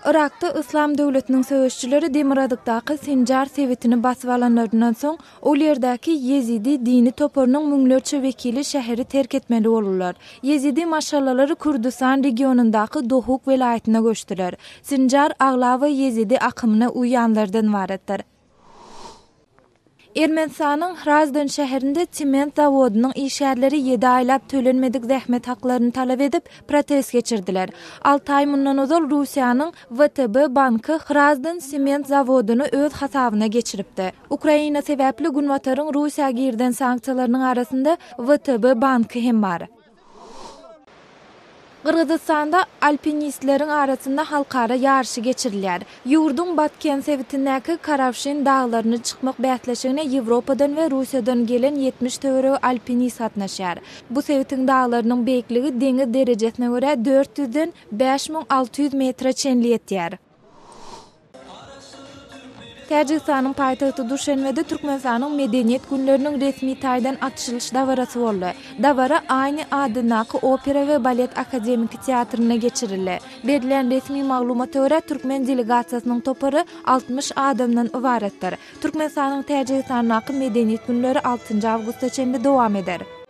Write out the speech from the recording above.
Yrakda Yslam döwletiniň söweşijileri demirgazykdaky Sinjar sebitini basyp alanlaryndan soň, ol ýerdäki ýezidi dini toparynyň müňlerçe wekili şäheri terk etmeli boldular. Ýezidi maşgalalary Kürdüstan regionyndaky Dohuk welaýatyna göçdüler. Sinjar aglaba ýezidi akymyna uýýanlardan ybaratdyr. Ermenistanyň Hrazdan şäherinde sement zawodynyň işgärleri ýedi aýlap tölenmedik zähmet haklaryny talap edip, protest geçirdiler. Alty aý mundan ozal Russiýanyň WTB banky Hrazdan sement zawodyny öz hasabyna geçiripdi. Ukraina sebäpli Günbataryň Russiýa girizen sanksiýalarynyň arasynda WTB banky hem bar. Gyrgyzystanda alpinistleriň arasynda halkara ýaryşy geçirilýär. Ýurduň Batken sebitindäki Karawşin daglaryny çykmak bäsleşigine Ýewropadan we Russiýadan gelen 70 töweregi alpinist gatnaşýar. Bu sebitiň daglarynyň beýikligi deňiz derejesine görä 400-den 5600 metre çenli ýetýär. Täjigistanyň paýtagty Duşenbede Türkmenistanyň Medeniýet günleriniň resmi taýdan açylyş dabarasy boldy. Dabara Aýni adyndaky opera we balet akademiki teatrynda geçirildi. Berlen resmi maglumata görä, türkmen delegasiýasynyň topary 60 adamdan ybaratdyr. Türkmenistanyň Täjigistandaky Medeniýet günleri altynjy awgusta çenli dowam eder.